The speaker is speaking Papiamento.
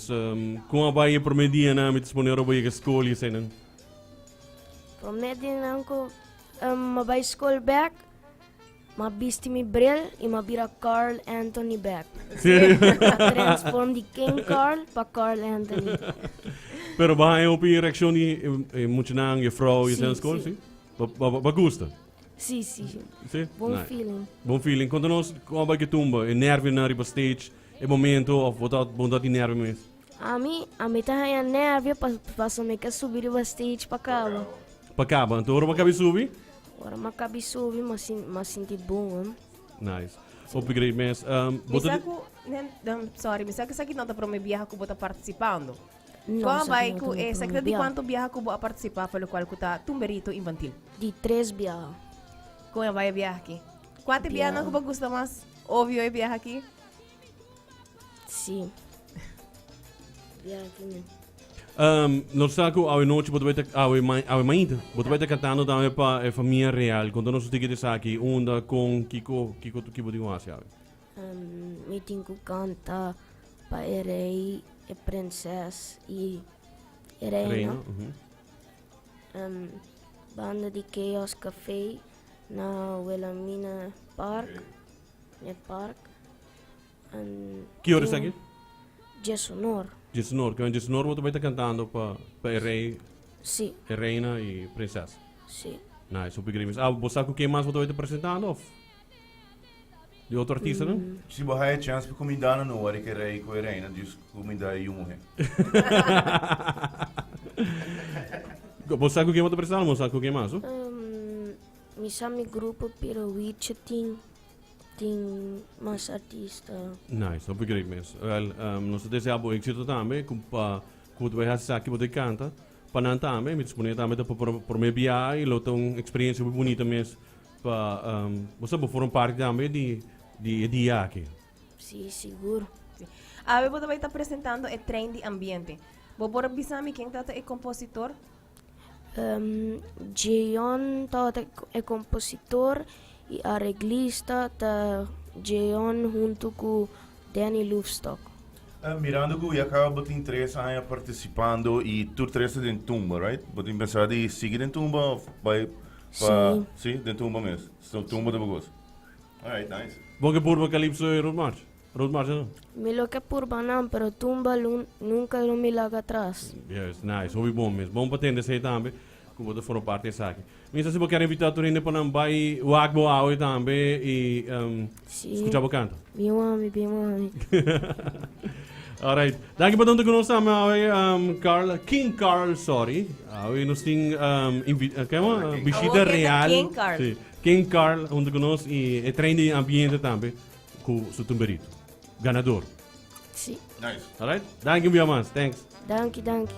Dus um, kon a bai e promé dianan mi ta supone ora bo yega skol i eseinan? Promé dianan ku um, mi a bai skol bek, mi a bisti mi bril i mi a bira Carl Anthony bek. Serio? Mi a transform di King Carl pa Carl Anthony. Pero bo haña hopi reakshon di e, e muchanan, juffrouw i eseinan Sí, skol, sí. si? Bo, bo, bo gusta? Sí, sí. Sí? Bon Nice. feeling. Bon feeling. Konta nos kon a bai ke tumba, e nervionan riba stage, e momento of bo ta bo ta tin nervio mes? Ami, ami ta haña nervio pa paso mi ke subi riba stage pa kaba. Pa kaba. Anto ora bo a kabi subi? Ora mi a kabi subi mi a sin mi a sinti bon. Nice. Hopi great mes. Um, Mi bo ta sa ku, nen, um, sorry, mi sa ku esaki no ta prome biaha ku bo ta partisipando. No, Kon a esaki bai no ku ta mi e, esaki prome ta di biaha. kuantu biaha ku bo a partisipá pa lokual ku ta Tumberito Infantil? Di tres biaha. Kon a bai e biaha aki? Kua ta e biahanan ku bo gusta mas? Obvio e biaha aki. Sí. Biaha aki mi. Um, nos sa ku awe nochi bo ta bai ta awe mai awe mainta bo ta bai ta kantando tambe pa e famia real. Konta nos un tiki di esaki, unda, kon, kiko, kiko kiko bo tin ku hasi awe? Um, mi tin ku kanta pa e rei, e prinses i e reina. Reina, mhm. Um, banda di Chaos Café na Wilhelmina Park. Ne park. En Ki ora esaki? Djesonor. Djesonor. Ki ora djesonor bo ta bai ta kantando pa pa e rei, Si, e reina i prinses? si. Nice, hopi great. Ah, bo sa ku ken mas bo ta bai ta presentando of di otro artistanan? Si bo haya chance pa kumindá nan no wòrdu ku e rei ku e reina, djis kumindá e yu muhé. Bo sa ku ken bo ta presentando? Bo sa ku ken mas? Um, mi sa mi grupo pero Wichi tin tin mas artista. Nice, hopi great mes. Wel, um, nos ta desea bo éxito tambe, ku pa ku bo ta hasi esaki bo ta kanta pa nan tambe. Mi ta supone tambe ta pa prome biaha i lo ta un experiencia hopi bunita mes pa um, bo sa bo forma parti tambe di di e dia aki. Si, sigur. Si. Awe bo ta bai ta presentando e trein di ambiente. Bo por bisa mi ken ta ta e compositor? Um, Jeon tabata e compositor y areglista ta Jeon hunto cu Danny Loefstok. Mirando cu ya caba bo tin tres aña participando y tur tres ta den tumba, right? Bo tin pensa di sigui den tumba of bay pa... Sí. Sí, den tumba mes. So tumba ta bo cos. Alright, nice. Bo ke purba Calypso y Road March? Road March no? Mi lo ke purba nan, pero tumba lo nunca lo mi laga atras. Yes, nice. Hopi bon mes. Bon pa tende esei tambe, ku bo ta forma parti esaki. Mi sa si bo kier invita tur hende pa nan bai wak bo awe tambe i um, Sí. skucha bo kanta. Bin wami, bin wami. Alright. Danki pa donde ku nos tambe awe, um, Carl, King Carl, sorry. Awe nos tin um, invi uh, kema? King Bishita Awo ke ta real. King Carl. Sí. King Carl hunto ku nos i e trein di ambiente tambe. Cu su tumberito. Ganador. Si. Nice. Alright? Danki un bia mas. Thanks. Danki, danki.